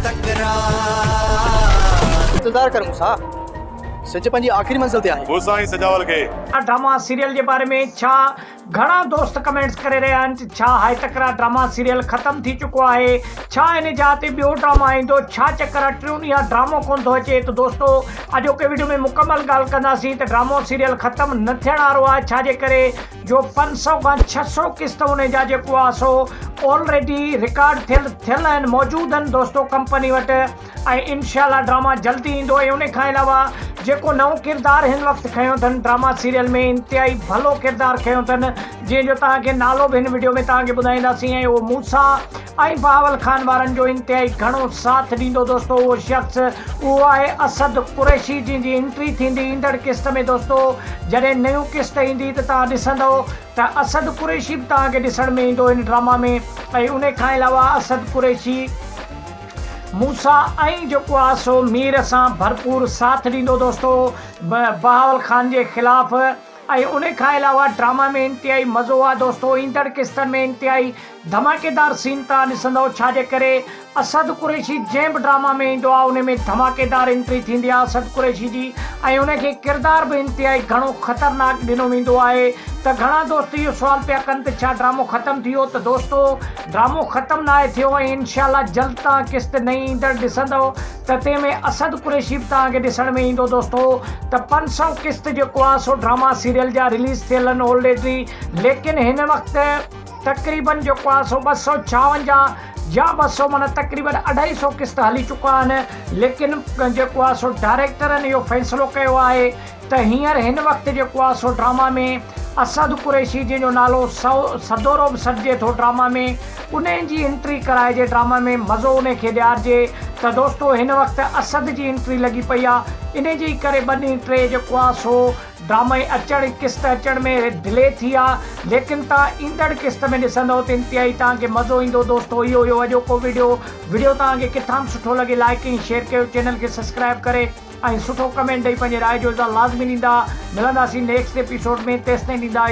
تڪرار. انتظار ڪر موسيٰ، سج پنهنجي آخري منزل تي آهي. موسيٰ ۽ سجاول کي. ڊراما سيريل جي باري ۾ ڇا گهڻا دوست ڪمينٽس ڪري رهيا آهن ته ڇا هاء تڪرار ڊراما سيريل ختم ٿي چڪو آهي ڇا ان جاء تي ٻيو ڊراما ايندو ڇا چڪر آهي ٽيون ڏينهن ڊرامو ڪونه ٿو اچي ته دوستو اڄوڪي وڊيو ۾ مڪمل ڳالهه ڪنداسين ته ڊرامو سيريل ختم نه ٿيڻ وارو آهي ڇا جي ڪري جو 500 کان 600 قسط ان جا جيڪو آهي سو آلريڊي رڪارڊ ٿيل ٿيل آهن موجود آهن دوستو ڪمپني وٽ ۽ انشاء الله ڊراما جلدي ايندو ۽ ان کان علاوه جيڪو نئون ڪردار هن وقت کنيو اٿن ڊراما سيريل ۾ انتهائي ڀلو ڪردار کنيو اٿن جنهن جو توهان کي نالو به هن وڊيو ۾ توهان کي ٻڌائينداسين ۽ اهو موسيٰ ۽ بهاول خان وارن جو انتهائي گهڻو ساٿ ڏيندو دوستو اهو شخص اهو آهي اسد قريشي جنهن جي انٽري ٿيندي ايندڙ قسط ۾ دوستو جڏهن نيون قسط ايندي ته توهان ڏسندو ته اسد قريشي به توهان کي ڏسڻ ۾ ايندو هن ڊراما ۾ ۽ ان کان علاوه اسد قريشي موسيٰ ۽ جيڪو آ سو مير سان ڀرپور ساٿ ڏيندو دوستو بهاول خان جي خلاف ۽ ان کان علاوه ڊراما ۾ انتهائي مزو آ دوستو ايندڙ قسطن ۾ انتهائي ڌماڪيدار سين توهان ڏسندؤ ڇا جي ڪري اسد قريشي جنهن به ڊراما ۾ ايندو آ ان ۾ ڌماڪيدار انٽري ٿيندي آ اسد قريشي جي ۽ ان کي ڪردار به انتهائي گهڻو خطرناڪ ڏنو ويندو آهي ته گهڻا دوست اهو سوال پيا ڪن ته ڇا ڊرامو ختم ٿي ويو ته دوستو ڊرامو ختم ناهي ٿيو ۽ انشاء الله جلد توهان قسط نئين ايندڙ ڏسندؤ ته تنهن ۾ اسد قريشي به توهان کي ڏسڻ ۾ ايندو دوستو ته 500 قسط جيڪو آهي سو ڊراما سيريل جا رليز ٿيل آهن آلريڊي ليڪن هن وقت تقريبن جيڪو آهي سو 256 يا 200 معنيٰ تقريبن اڍائي سو قسط هلي چڪا آهن ليڪن جيڪو آهي سو ڊائريڪٽرن اهو فيصلو ڪيو آهي ته هينئر هن وقت جيڪو آهي سو ڊراما ۾ اسد قريشي جنهن جو نالو سدورو به سڏجي ٿو ڊراما ۾ انهي جي انٽري ڪرائجي ڊراما ۾ مزو انهي کي ڏيارجي ته دوستو هن وقت اسد جي انٽري لڳي پئي آ انهي جي ڪري ٻه ڏينهن ٽي جيڪو آ سو ڊرامي اچڻ قسط اچڻ ۾ ڊلي ٿي آ ليڪن تان ايندڙ قسط ۾ ڏسندو ته انتهائي تان کي مزو ايندو دوستو اهو هيو اڄوڪو وڊيو وڊيو تان کي ڪٿان به سٺو لڳي لائڪ ۽ شيئر ڪيو چينل کي سبسڪرائب ڪري ۽ سٺو ڪمينٽ ڏئي پنهنجي راء جو اظهار لازمي ڏيندا ملنداسين نيڪسٽ ايپيسوڊ ۾ تيستائين ڏيندا.